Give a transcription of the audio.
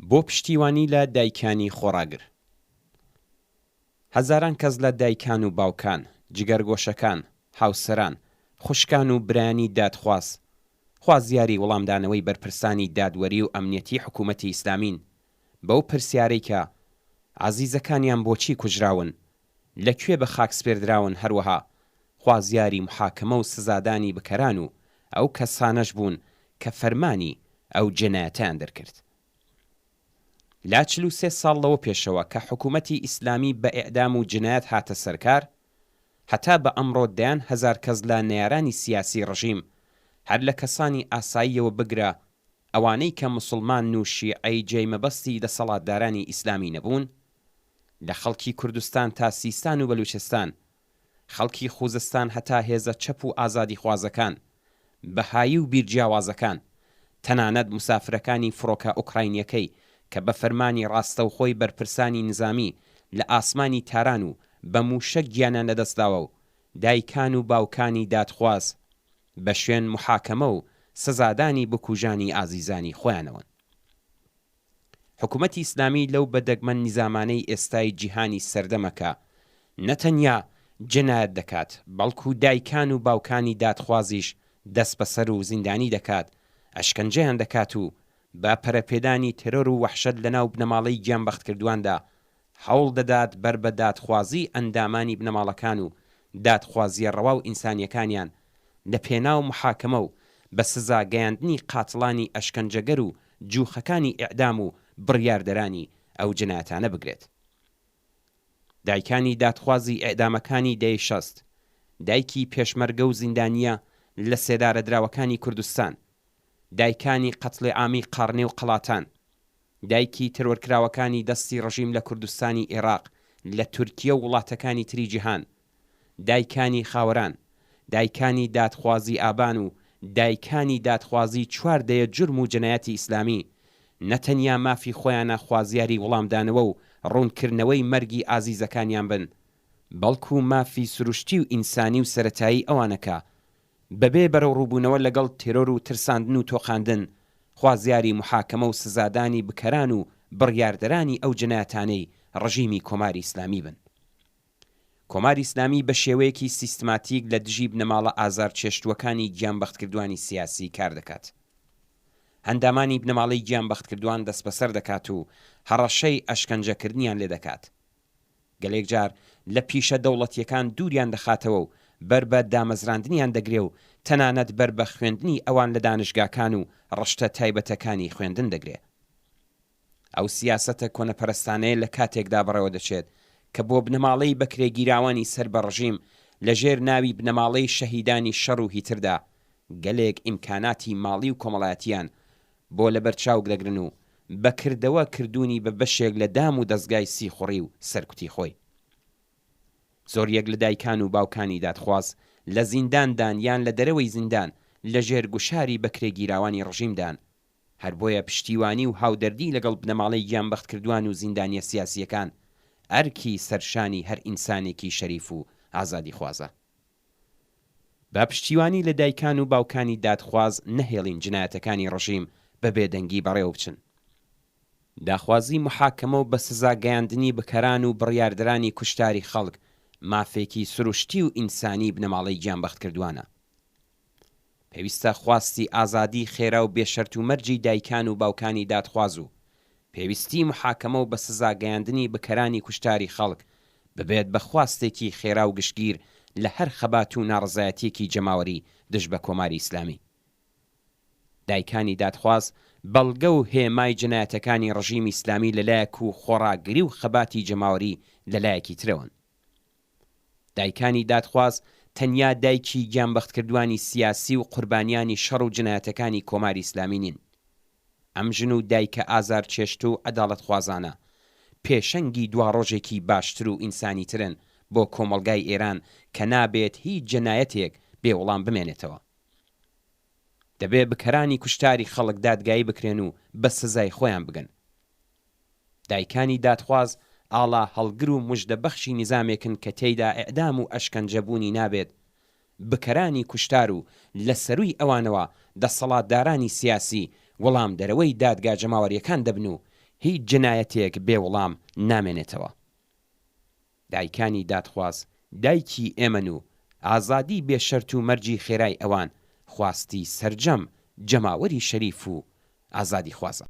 بۆ پشتیوانی لە دایکانی خۆڕاگر. هەزاران کەس لە دایکان و باوکان، جگەرگۆشەکان، هاوسەران، خوشکان و برایانی دادخواز، خوازیاری وڵامدانەوەی بەرپرسانی دادوەری و ئەمنیەتی حکوومەتی ئیسلامین بەو پرسیارەی کە ئازیزەکانیان بۆچی کوژراون، لە کوێ بە خاک سپێردراون هەروەها خوازیاری موحاکەمە و سزادانی بکەران و ئەو کەسانەش بوون کە فەرمانی ئەو جەنایەتەیان دەرکرد. لە 43 ساڵ لەوە پێشەوە کە حکوومەتی ئیسلامی بە ئێعدام و جنایەت هاتە سەر کار، هەتا بە ئەمڕۆ دەیان هەزار کەس لە نەیارانی سیاسی ڕژیم، هەر لە کەسانی ئاساییەوە بگرە ئەوانەی کە موسڵمانن و شیعەی جێی مەبەستی دەسەڵاتدارانی ئیسلامی نەبوون، لە خەڵکی کوردستان تا سیستان و بەلوچستان، خەڵکی خوزستان هەتا هێزە چەپ و ئازادیخوازەکان، بەهایی و بیرجیاوازەکان، تەنانەت موسافرەکانی فڕۆکە ئۆکراینیەکەی کە بە فەرمانی ڕاستەوخۆی بەرپرسانی نزامی لە ئاسمانی تاران و بە مووشەک گیانیان لەدەستداوە و دایکان و باوکانی دادخواز بە شوێن موحاکەمە و سزادانی بکوژانی ئازیزانی خۆیانەوەن. حکومەتی ئیسلامی لەو بە دەگمەن نیزامانەی ئێستای جیهانی سەردەمە کە نە تەنیا جەنایەت دەکات، بەڵکو دایکان و باوکانی دادخوازیش دەستبەسەر و زیندانی دەکات، ئەشکەنجەیان دەکات و بە پەرەپێدانی تێرۆر و وەحشەت لەناو بنەماڵەی گیانبەختکردوواندا هەوڵ دەدات بەر بە دادخوازیی ئەندامانی بنەماڵەکان و دادخوازییە ڕەوا و ئینسانییەکانیان لە پێناو موحاکەمە و بە سزا گەیاندنی قاتڵانی ئەشکەنجەگەر و جووخەکانی ئیعدام و بڕیاردەرانی ئەو جنایەتانە بگرێت. دایکانی دادخوازی ئیعدامەکانی دەیەی 60، دایکی پێشمەرگە و زیندانییە لە سێدارەدراوەکانی کوردستان، دایکانی قەتڵێعامی قاڕنێ و قەڵاتان، دایکی تێرۆرکراوەکانی دەستی ڕژیم لە کوردستانی ئێڕاق، لە تورکیە و وڵاتەکانی تری جیهان، دایکانی خاوەران، دایکانی دادخوازی ئابان و دایکانی دادخوازی چوار دەیە جورم و جەنایەتی ئیسلامی، نە تەنیا مافی خۆیانە خوازیاری وڵامدانەوە و ڕوونکردنەوەی مەرگی ئازیزەکانیان بن، بەڵکوو مافی سروشتی و ئینسانی و سەرەتایی ئەوانە کە بەبێ بەرەوڕووبوونەوە لەگەڵ تێرۆر و ترساندن و تۆقاندن، خوازیاری موحاکەمە و سزادانی بکەران و بڕیاردەرانی ئەو جەنایەتانەی ڕژیمی کۆماری ئیسلامی بن. کۆماری ئیسلامی بە شێوەیەکی سیستماتیک لە دژی بنەماڵە ئازارچێشتووەکانی گیانبەختکردوانی سیاسی کار دەکات. ئەندامانی بنەماڵەی گیانبەختکردوان دەستبەسەر دەکات و هەڕەشەی ئەشکەنجەکردنیان لێ دەکات. گەلێک جار لە پیشە دەوڵەتییەکان دووریان دەخاتەوە و بەر بە دامەزراندنیان دەگرێ و تەنانەت بەر بە خوێندنی ئەوان لە دانشگاکان و ڕشتە تایبەتەکانی خوێندن دەگرێ. ئەو سیاسەتە کۆنەپەرستانەیە لە کاتێکدا بەڕێوە دەچێت کە بۆ بنەماڵەی بەکرێگیراوانی سەر بە ڕژیم لە ژێر ناوی بنەماڵەی شەهیدانی شەڕ و هیتردا گەلێک ئیمکاناتی ماڵی و کۆمەڵایەتییان بۆ لەبەرچاو دەگرن و بە کردەوە کردوونی بە بەشێک لە دام و دەزگای سیخوڕی و سەرکوتی خۆی. زۆریەک لە دایکان و باوکانی دادخواز لە زیندان دان یان لە دەرەوەی زیندان لە ژێر گوشاری بەکرێگیراوانی ڕژیم دان. هەر بۆیە پشتیوانی و هاودەردی لەگەڵ بنەماڵەی گیانبەختکردوان و زیندانیە سیاسیەکان ئەرکی سەرشانی هەر ئینسانێکی شەریف و ئازادیخوازە. با پشتیوانی لە دایکان و باوکانی دادخواز نەهێڵین جنایەتەکانی ڕژیم بە بێدەنگی بەڕێوە بچن. داخوازی موحاکەمە و بە سزا گەیاندنی بکەران و بڕیاردەرانی کوشتاری خەڵک مافێکی سروشتی و ئینسانی بنەماڵەی گیانبەختکردوانە. پێویستە خواستی ئازادی خێرا و بێ شەرت و مەرجی دایکان و باوکانی دادخواز و پێویستی موحاکەمە و بە سزا گەیاندنی بکەرانی کوشتاری خەڵک ببێت بە خواستێکی خێرا و گشتگیر لە هەر خەبات و ناڕەزایەتیەکی جەماوەری دژ بە کۆماری ئیسلامی. دایکانی دادخواز بەڵگە و هێمای جەنایەتەکانی ڕژیمی ئیسلامی لە لایەک و خۆڕاگری و خەباتی جەماوەری لە لایەکی ترەوەن. دایکانی دادخواز تەنیا دایکی گیانبەختکردوانی سیاسی و قوربانیانی شەڕ و جنایەتەکانی کۆماری ئیسلامی نین. ئەم ژن و دایکە ئازارچێشتوو و عەداڵەتخوازانە، پێشەنگی دواڕۆژێکی باشتر و ئینسانیترن بۆ کۆمەڵگای ئێران کە نابێت هیچ جەنایەتێک بێ وڵام بمێنێتەوە. دەبێ بکەرانی کوشتاری خەڵک دادگایی بکرێن و بە سزای خۆیان بگەن. دایکانی دادخواز ئاڵا هەڵگر و مژدە بەخشی نیزامێکن کە تێیدا ئیعدام و ئەشکەنجە بوونی نابێت، بکەرانی کوشتار و لە سەرووی ئەوانەوە دەسەڵاتدارانی سیاسی وڵامدەرەوەی دادگا جەماوەریەکان دەبن و هیچ جەنایەتێک بێ وڵام نامێنێتەوە. دایکانی دادخواز دایکی ئێمەن و ئازادی بێ شەرت و مەرجی خێرای ئەوان خواستی سەرجەم جەماوەری شەریف و ئازادیخوازە.